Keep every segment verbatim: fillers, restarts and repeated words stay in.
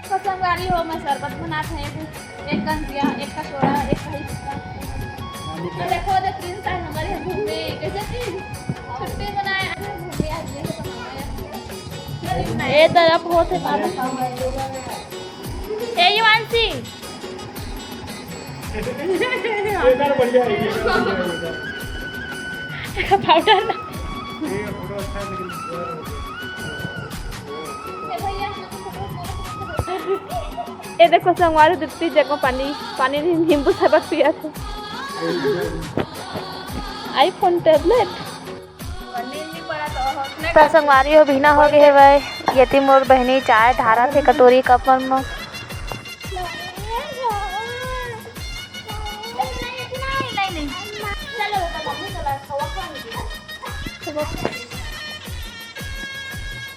तो संगवारी हो, मैं शरबत बनात हँव, एक, एक गंजिया, एक कटोरा, एक कढ़ी चुटका। तो देखो, दे प्रिंस आज हमर यहाँ घूमे, कैसे प्रिंस? छुट्टी मनाए, आज घूमे, आज ये सब मनाए। ए तरफ होत हे पानी। ए युवांशी। ये सर बढ़िया है, ये सर बढ़िया है, ये सर। पाउडर ना। ये फोटो अच्छा है, लेकिन blur हो गया। ए देखो संगवारी, दीप्ति देखो पानी, पानी नहीं, नींबू शरबत पिया था। iPhone tablet। त संगवारी हो, बिहना हो गे हवय। एती मोर बहिनी चाय ढारत हे कटोरी कप मन म।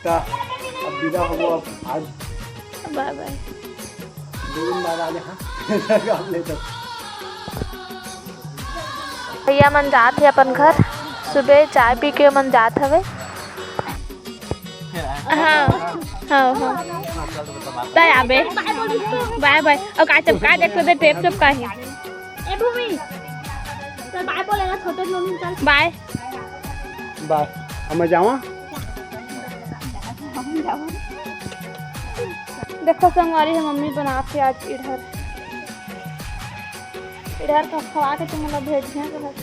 त अब विदा होबो अब आज। बाय बाय। दो दिन बाद आ जा, हाँ। अब ले तो। भैया मन जात हे अपन घर, सुबह चाय पी के मन जात हवे। हाँ, हाँ, हाँ। तय आबे। बाय बाय। अउ का चपका देख तो दे, टेप चपका हे। ए भूमि, चल बाय बोले ना, छोटे नोनी चल। बाय। बाय। अब मैं जावां? देखो संगवारी, हम मम्मी बनात हे आज इधर। इधर का खवा के तुम लोग भेज दिया तो।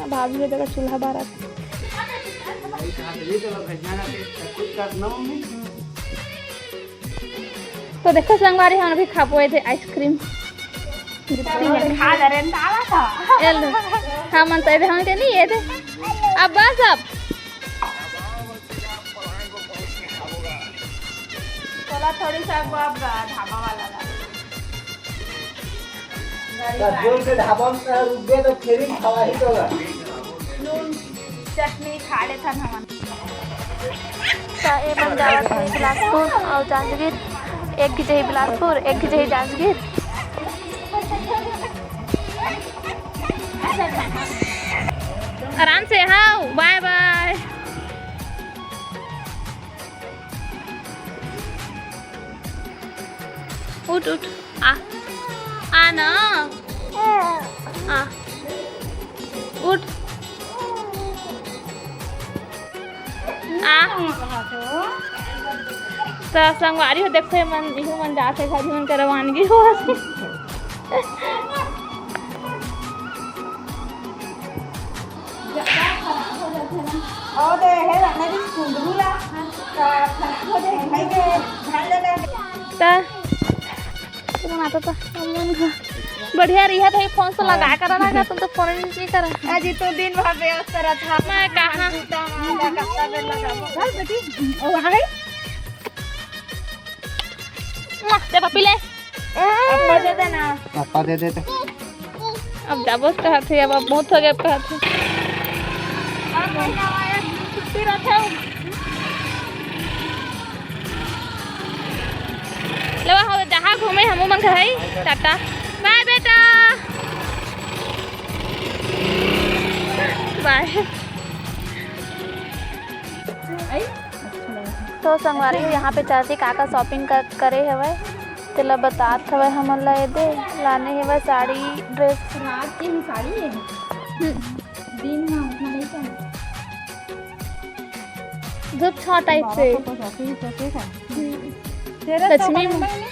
अब भाभी के जगह चूल्हा बारा। तो देखो संगवारी, हम अभी खाबो एदे आइसक्रीम। खा ले रे, ताला था। एल, हम मन तो एदे हम के नहीं एदे। अब बस अब। थोड़ा थोड़ी सा अब ढाबा वाला ला। त जोर से ढाबा में रुक गए तो फिर ही खवा ही तो। नून चटनी खा लेथन हमन। त ए मन जावत हे बिलासपुर अउ जांजगीर, एक की जही बिलासपुर, एक की जही जांजगीर। आराम से, हाँ, बाय बाय। उठ, उठ, आ, आ ना, आ, उठ, आ। त संगवारी हो, देखो, ये मन, इहू मन जात हे घर, इहू मन के रवानगी हो। अउ दे हे, राना जी, कुंदरू ला, त खराब हो जाए, भाई के, भाई लगा। त, तुम आता त, हम मन घर। बढ़िया रही है भाई, फोन से लगा कर रहा, तुम तो फोन नहीं करा। अजी, तू दिन भर व्यस्त रहता। मैं कहाँ? जूता मांगा, कत्ता बेर लगा। चल बेटी, ओ, आ गई। मुआ, दे पप्पी ले। पापा दे देना। पापा दे देते। अब जाबो कहत हे, अब, अब बहुत हो गया कहत हे। छुट्टी रहते हो। लेवा हो, जहाँ घूमे हमू मन कहे, टाटा। बाय बेटा। बाय। तो संगवारी हो, यहाँ पे चाची का का shopping कर, करे हवय, तेला बतात हवय हमन ला। एदे लाने हवय साड़ी, dress। रात के ही साड़ी है। हम्म। दिन में उतना नहीं पहनते। धूप छाँव type से। बाबा को तो ऐसे ही सोचे था। हम्म। तेरा लक्ष्मी सब में। पहन ले।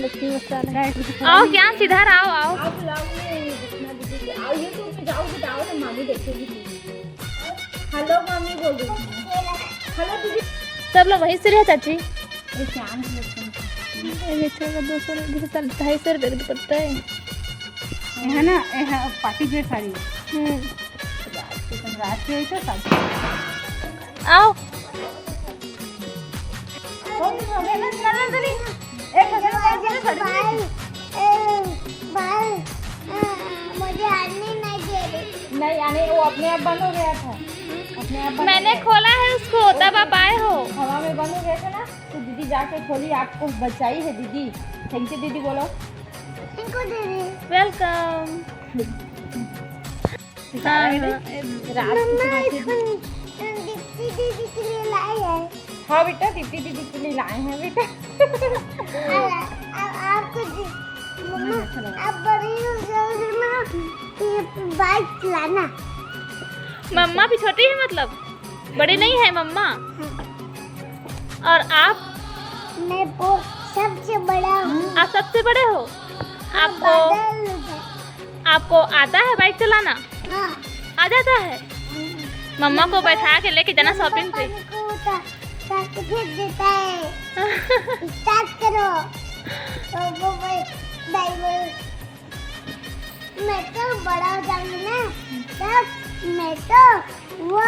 लक्ष्मी मसाला। नहीं, कुछ आओ नहीं। क्या, इधर आओ, आओ। आप vlog में देखना दीदी कि आओ, YouTube पे जाओगे तो आओ ना, मामी देखेगी दीदी। Hello मामी बोल रही थी। Hello दीदी। सब लोग वहीं से रहे चाची। ये चांद लगता है। ये बेचारा दो सौ, दो सौ, ढाई सौ रुपये का दुपट्टा है। है ना, ये है party wear साड़ी। हम्म। रात के, रात के ही तो साड़ी। आओ। भाई, ए, भाई, अ, मुझे आने नहीं दे रही। नहीं, आने, वो अपने आप बंद हो गया था। अपने आप बंद हो गया। मैंने खोला है उसको, तब आप आए हो। हवा में बंद हो गया था ना, तो दीदी जाके खोली, आपको बचाई है दीदी। Thank you दीदी बोलो। Thank you दीदी। Welcome। हाँ, हाँ, रात की मम्मा, सुबह से इसको दीप्ति दीदी के लिए लाई है। हाँ बेटा, दीदी, दीदी के लिए लाए हैं बेटा। अब, अब आपको दे-, मम्मा, आप बड़ी हो जाओगे ना, तो ये बाइक चलाना। मम्मा भी छोटी है, मतलब, बड़ी नहीं है मम्मा? हाँ। और आप? मैं वो सबसे बड़ा हूँ। आप सबसे बड़े हो? हाँ, आपको, बादल हो जाए। आपको आता है बाइक चलाना? हाँ। आ जाता है? हम्म। मम्मा को मम्मा, बैठा के लेके जाना मम्मा shopping पे। पापा को उठा, उठा के फेंक देता है। Start करो। तो वो भाई, भाई बोल, मैं तो बड़ा हो जाऊंगी ना, तब मैं तो वो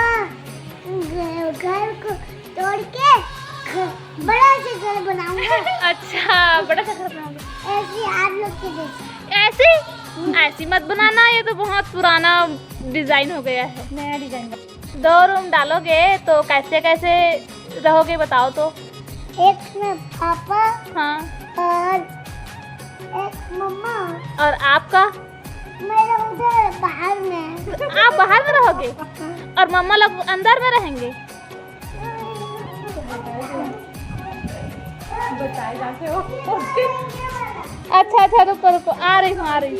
घ-, घर को तोड़ के घ-, बड़ा से घर बनाऊंगा। अच्छा, बड़ा सा घर बनाऊंगा। ऐसी आप लोग की जैसी। ऐसी? हम्म। ऐसी मत बनाना, ये तो बहुत पुराना design हो गया है। नया design। दो room डालोगे तो कैसे कैसे रहोगे, बताओ तो। एक में पापा। हाँ। और एक मम्मा। और आपका? मेरा उधर बाहर में। आप बाहर में रहोगे? हाँ। और मम्मा लोग अंदर में रहेंगे? अच्छा, अच्छा, रुको, रुको, आ रही हूँ, आ रही हूँ।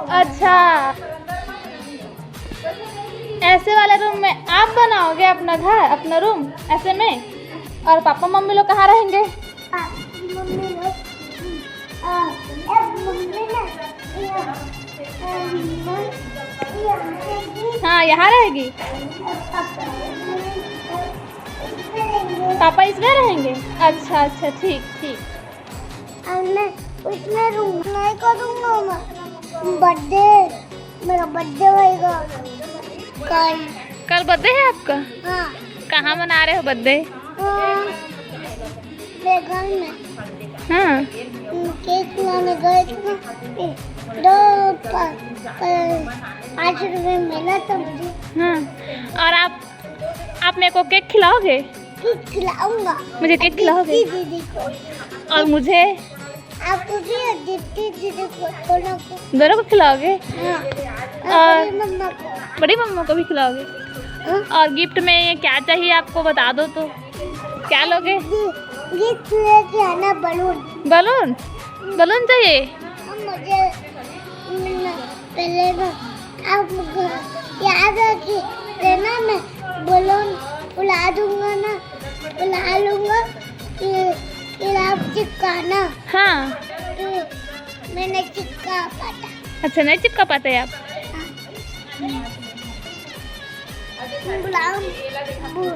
अच्छा, ऐसे वाले room में आप बनाओगे अपना घर, अपना room ऐसे में? और पापा मम्मी लोग कहाँ रहेंगे? आ, मम्मी लोग, आ, ए, मम्मी ना, ये, आ, मम्मी, ये, ये, हाँ, यहाँ रहेगी। पापा, पापा इसमें रहेंगे। अच्छा, अच्छा, ठीक, ठीक। और मैं उसमें रूम नहीं करूँगा मैं। Birthday, मेरा birthday होएगा कल। कल birthday है आपका? हाँ। कहाँ मना रहे हो birthday? हाँ, मेरे घर में। हाँ। Cake लाने गए थे ना, दो पा-, पा-, पाँच रुपए मिला था मुझे। हाँ। और आप, आप मेरे को cake खिलाओगे? Cake खिलाऊंगा। मुझे cake खिलाओगे? दीदी, दीदी को। और मुझे? आपको भी और दीदी, दीदी को, दोनों को। दोनों को खिलाओगे? हाँ। और और बड़ी मम्मा को। बड़ी मम्मा को भी खिलाओगे? हाँ। और gift में क्या चाहिए आपको, बता दो तो। क्या लोगे? Gift लेके आना, balloon। Balloon? Balloon चाहिए? हाँ, मुझे, न, पहले ना आप याद रखिए ना, मैं balloon फुला दूंगा ना, फुला लूंगा, फिर, फिर आप चिपकाना। हाँ। तो मैं नहीं चिपका पाता। अच्छा, नहीं चिपका पाते आप? हाँ। बुलाओ, बु-, अ,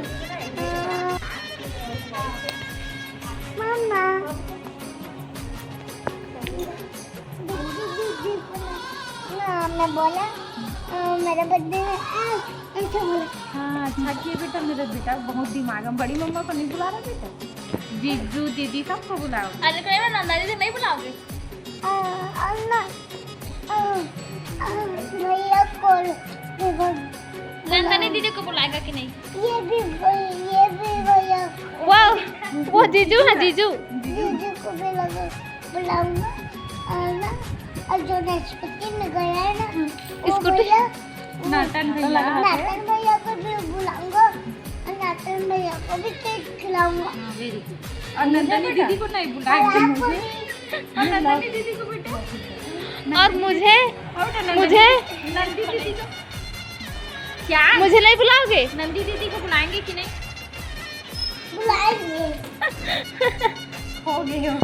मम्मा। ना, मैं बोला, अ, मेरा birthday है, आ, ऐसे बोला। हाँ, अच्छा किए बेटा, मेरा बेटा बहुत दिमाग है। बड़ी मम्मा को नहीं बुला रहा बेटा? जीजू, दीदी, सबको बुलाओ। अरे, तो ये नंदा दीदी नहीं बुलाओगे? अ, अ, ना, अ, अ, भैया को, देखो, नंदनी दीदी को बुलाएगा कि नहीं? ये भी भै-, ये भी भैया। वाह, वो जीजू है, जीजू। जीजू को भी लगे। बुलाऊंगा। और ना, और जो नेशपति में गया है ना, वो scooty। भैया, नाटन भैया। नाटन भैया को भी बुलाऊंगा और नाटन भैया को भी cake खिलाऊंगा। हाँ, very good। और नंदनी दीदी को नहीं बुलाए और थे आपको मुझे। भी। और नंदनी दीदी को बेटा। और मुझे, और तो नंदनी मुझे नंदी दीदी को क्या? मुझे नहीं बुलाओगे? नंदी दीदी को बुलाएंगे कि नहीं? बुलाएंगे। हो गए हो।